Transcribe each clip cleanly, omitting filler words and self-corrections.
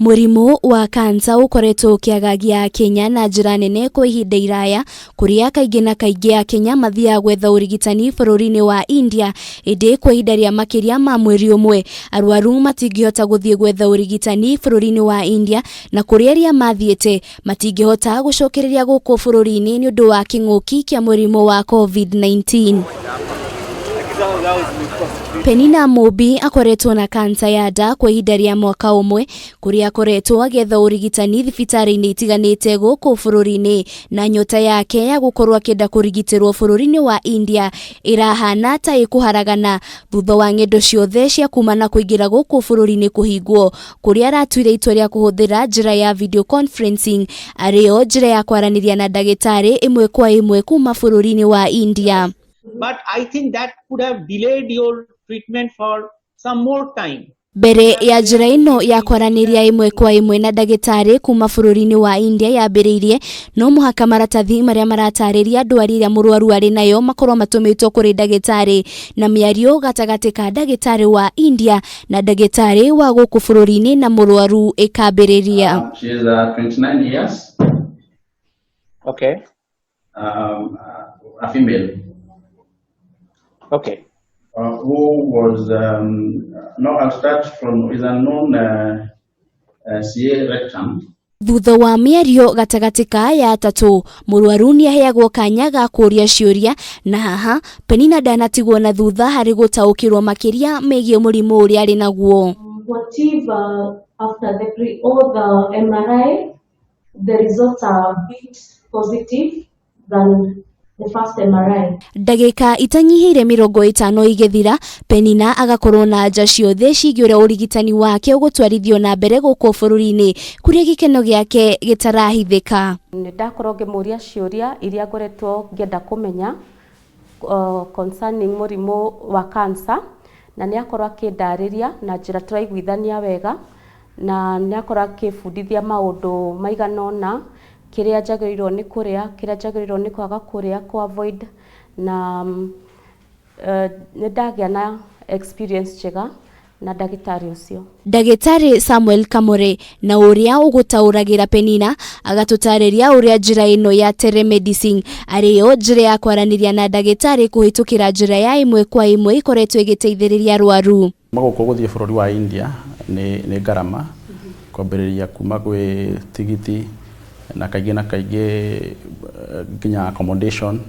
Mũrimũ wa kansa ũkoretwo ũkĩagagia Akenya na njĩra nene kwa ihinda iraya, kũrĩa kaingĩ na kaingĩ Akenya mathiaga gwetha ũrigitani bũrũri-inĩ wa India, ĩndĩ kwa ihinda rĩa makĩria ma mweri ũmwe arwaru matingĩhota gũthiĩ gwetha ũrigitani bũrũri-inĩ wa India, na kũrĩ arĩa mathiĩte matingĩhota gũcokereria gũkũ bũrũri-inĩ nĩ ũndũ wa kĩng'ũki kĩa mũrimũ wa COVID-19. Penina Mũmbi akoretwo na kansa ya nda kwa ihinda rĩa mwaka ũmwe, kũrĩa akoretwo agĩetha ũrigitani thibitarĩ-inĩ itiganĩte gũkũ bũrũri-inĩ, na nyota yake ya gũkorwo akĩenda kũrigitĩrwo bũrũri-inĩ wa India ĩrahana ta ĩkũharagana thutha wa ng'endo ciothe cia kuma na kũingĩra gũkũ bũrũri-inĩ kũhingwo, kũrĩa aratuire itua rĩa kũhũthĩra njĩra ya video conferencing arĩyo njĩra ya kwaranĩria na ndagĩtarĩ ĩmwe kwa ĩmwe kuma bũrũri-inĩ wa India. But I think that could have delayed your treatment for some more time. Mbere ya njĩra ĩno ya kwaranĩria ĩmwe kwa ĩmwe na ndagĩtarĩ kuma bũrũri-inĩ wa India yambĩrĩirie, no mũhaka maratathi marĩa maratarĩria ndwari ĩrĩa mũrwaru arĩ nayo makorwo matũmĩtwo kũrĩ ndagĩtarĩ, na mĩario gatagatĩ ka ndagĩtarĩ wa India na ndagĩtarĩ wa gũkũ bũrũri-inĩ na mũrwaru ĩkambĩrĩria. She is 29 years, a female, who was, no, I'll start from, is a known CA rectum. Thutha wa mĩario gatagatĩ ka aya atatũ, mũrwaru nĩaheagwo kanya ga kũũria ciũria, na haha Penina ndanatigwo na thutha harĩ gũtaũkĩrwo makĩria megiĩ mũrimũ ũrĩa arĩ naguo. What if after the pre all the MRI, the results are a bit positive than the first MRI? Ndagĩka itanyihĩire 50 igĩthira, Penina agakorwo na anja ciothe ciĩgiĩ ũrĩa ũrigitani wake ũgũtwarithio na mbere gũkũ bũrũri-inĩ, kũrĩa gĩkeno gĩake gĩtarahithĩka. Nĩ ndakorwo ngĩmũria ciũria iria ngoretwo ngĩenda kũmenya concerning mũrimũ wa cancer, na nĩ akorwo akĩndarĩria na njĩra tũraiguithania wega, na nĩ akorwo akĩbundithia maũndũ maigana ũna, kĩrĩa njagĩrĩirwo nĩ kũrĩa, kĩrĩa njagĩrĩirwo nĩ kwaga kũrĩa, kũ avoid, na nĩ ndagĩa na experience njega na ndagĩtarĩ ũcio. Ndagĩtarĩ Samuel Kamore na ũrĩa ũgũtaũragĩra Penina agatũtarĩria ũrĩa njĩra ĩno ya telemedicine, arĩyo njĩra ya kwaranĩria na ndagĩtarĩ kũhĩtũkĩra njĩra ya ĩmwe kwa ĩmwe, ĩkoretwo ĩgĩteithĩrĩria arwaru. Gũkũ gũthiĩ bũrũri wa India nĩ ngarama, kwambĩrĩria kuma gwĩ tigiti na kaingĩ na kaingĩ nginya accommodation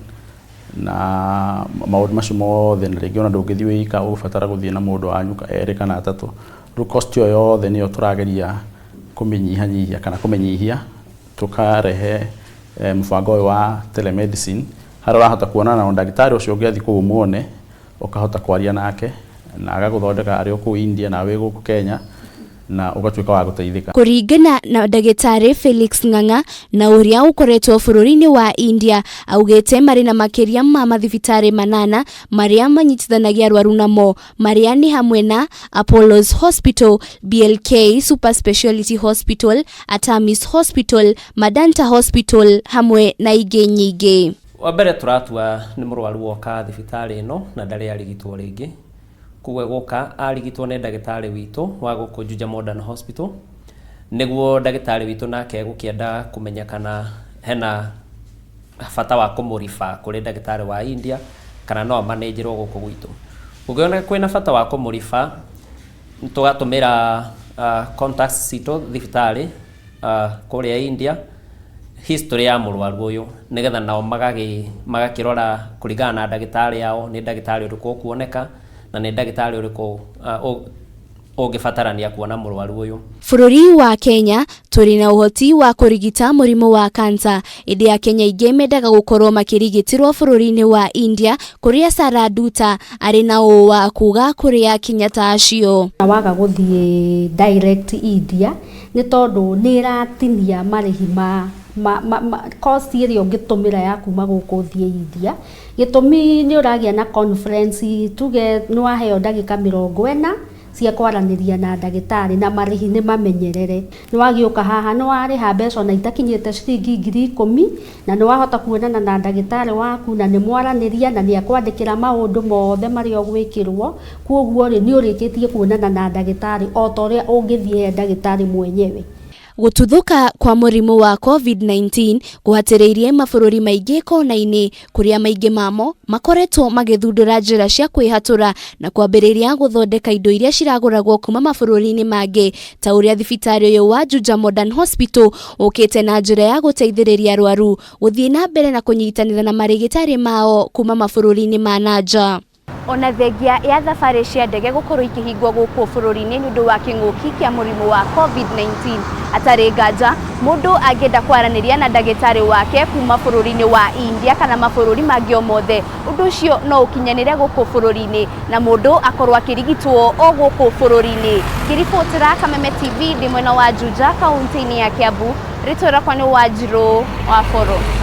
na maũndũ macio mothe, na rĩngĩ ona ndũngĩthiĩ wĩ ika, ũgũbatara gũthiĩ na mũndũ wanyu erĩ kana atatũ. Rĩu cost ĩyo yothe nĩyo tũrageria kũmĩnyihanyihia kana kũmĩnyihia, tũkarehe mũbango ũyũ wa telemedicine, harĩa ũrahota kuonana na ndagĩtarĩ ũcio ũngĩathiĩ kũu ũmuone, ũkahota kwaria nake na agagũthondeka arĩ o kũu India na wĩ gũkũ Kenya, na ũgatuĩka wa gũteithĩka. Kũringana na ndagĩtarĩ Felix Ng'ang'a na ũrĩa ũkoretwo bũrũri-inĩ wa India, augĩte marĩ na makĩria ma mathibitarĩ 8 marĩa manyitithanagia arwaru namo, marĩa nĩ hamwe na Apollo's Hospital, BLK Super Speciality Hospital, Atamis Hospital, Madanta Hospital hamwe na ingĩ nyingĩ. Wa mbere, tũratua nĩ mũrwaru woka thibitarĩ ĩno na ndarĩ arigitwo rĩngĩ, koguo gũka arigitwo nĩ ndagĩtarĩ witũ wa gũkũ Juja Modern Hospital, nĩguo ndagĩtarĩ witũ nake egũkĩenda kũmenya kana hena bata wa kũmũriba kũrĩ ndagĩtarĩ wa India kana no amanĩnjĩrwo gũkũ gwitũ. Ũngĩona kwĩna bata wa kũmũriba, tũgatũmĩra contacts citũ thibitarĩ kũrĩa India history ya mũrwaru ũyũ, nĩgetha nao magakĩrora kũringana na ndagĩtarĩ ao nĩ ndagĩtarĩ ũrĩkũ ũkuoneka na nĩ ndagĩtarĩ ũrĩkũ ũngĩbatarania kuona mũrwaru ũyũ. Bũrũri wa Kenya tũrĩ na ũhoti wa kũrigita mũrimũ wa kansa, ĩndĩ Akenya aingĩ mendaga gũkorwo makĩrigitĩrwo bũrũri-inĩ wa India, kũrĩa Sarah Nduta arĩ na ũũ wa kuga kũrĩ Akenya ta acio. Waga gũthiĩ direct India nĩ tondũ nĩ ĩratinia marĩhi ma cost ĩrĩa ũngĩtũmĩra ya kuma gũkũ ũthiĩ India. Gĩtũmi nĩ ũragĩa na conference, tuge nĩ waheo ndagĩka 40. Cia kwaranĩria na ndagĩtarĩ na marĩhi nĩ mamenyerere. Nĩ wagĩũka haha, nĩ warĩha mbeca ona itakinyĩte ciringi 10,000, na nĩ wahota kuonana na ndagĩtarĩ waku na nĩ mwaranĩria na nĩ akwandĩkĩra maũndũ mothe marĩa ũgwĩkĩrwo. Koguo rĩ, nĩ ũrĩkĩtie kuonana na ndagĩtarĩ o ta ũrĩa ũngĩthiĩ he ndagĩtarĩ mwenyewe. Gũtuthũka kwa mũrimũ wa COVID-19 kũhatĩrĩirie mabũrũri maingĩ kona-inĩ, kũrĩa maingĩ mamo makoretwo magĩthundũra njĩra cia kwĩhatũra na kwambĩrĩria gũthondeka indo iria ciragũragwo kuma mabũrũri-inĩ mangĩ, ta ũrĩa thibitarĩ ũyũ wa Juja Modern Hospital ũkĩte na njĩra ya gũteithĩrĩria arwaru gũthiĩ na mbere na kũnyitanĩra na marĩgĩtarĩ mao kuma mabũrũri-inĩ ma na nja. Ona thengia ya thabarĩ cia ndege gũkorwo ikĩhingwo gũkũ bũrũri-inĩ nĩ ũndũ wa kĩng'ũki kĩa mũrimũ wa COVID-19, hatarĩ nganja mũndũ angĩenda kwaranĩria na ndagĩtarĩ wake kuma bũrũri-inĩ wa India kana mabũrũri mangĩ o mothe, ũndũ ũcio no ũkinyanĩre gũkũ bũrũri-inĩ na mũndũ akorwo akĩrigitwo o gũkũ bũrũri-inĩ. Ngĩribotera Kameme TV ndĩ mwena wa Juja, kaunti-inĩ ya Kiambu, rĩtwa rĩakwa nĩ Wanjirũ wa Boro.